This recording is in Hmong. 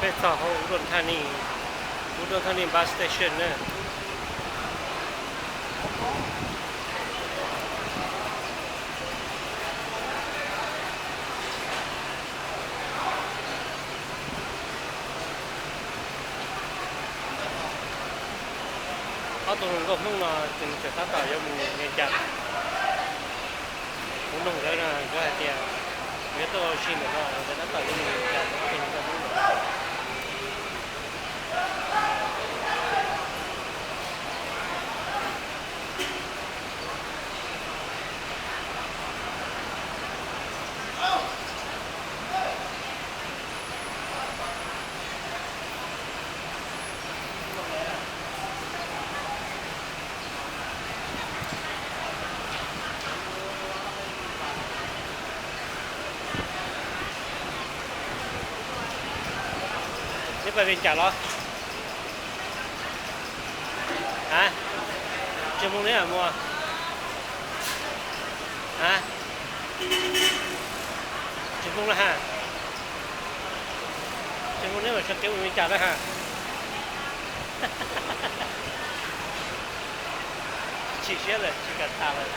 Peb txog hauv Udon Thani, Udon Thani bus station na. Ob tug hluas nkauj Hmoob no ces nws tseem tab tom yuav mus Vias Cas. Kuv nug nkawd no nkawd hais tias yuav tuaj ua si ntawm no, nkawd tab tom yuav mus Vias Cas, ob tug hluas nkauj Hmoob no. Neb pais Vias Cas los? Hais, tsis mus neb mus? Hais, tsis mus lawm hais? Tsis mus neb mam sawv kev mus Vias Cas lawm hais? Chim siab lawm tsis kam tham lawm.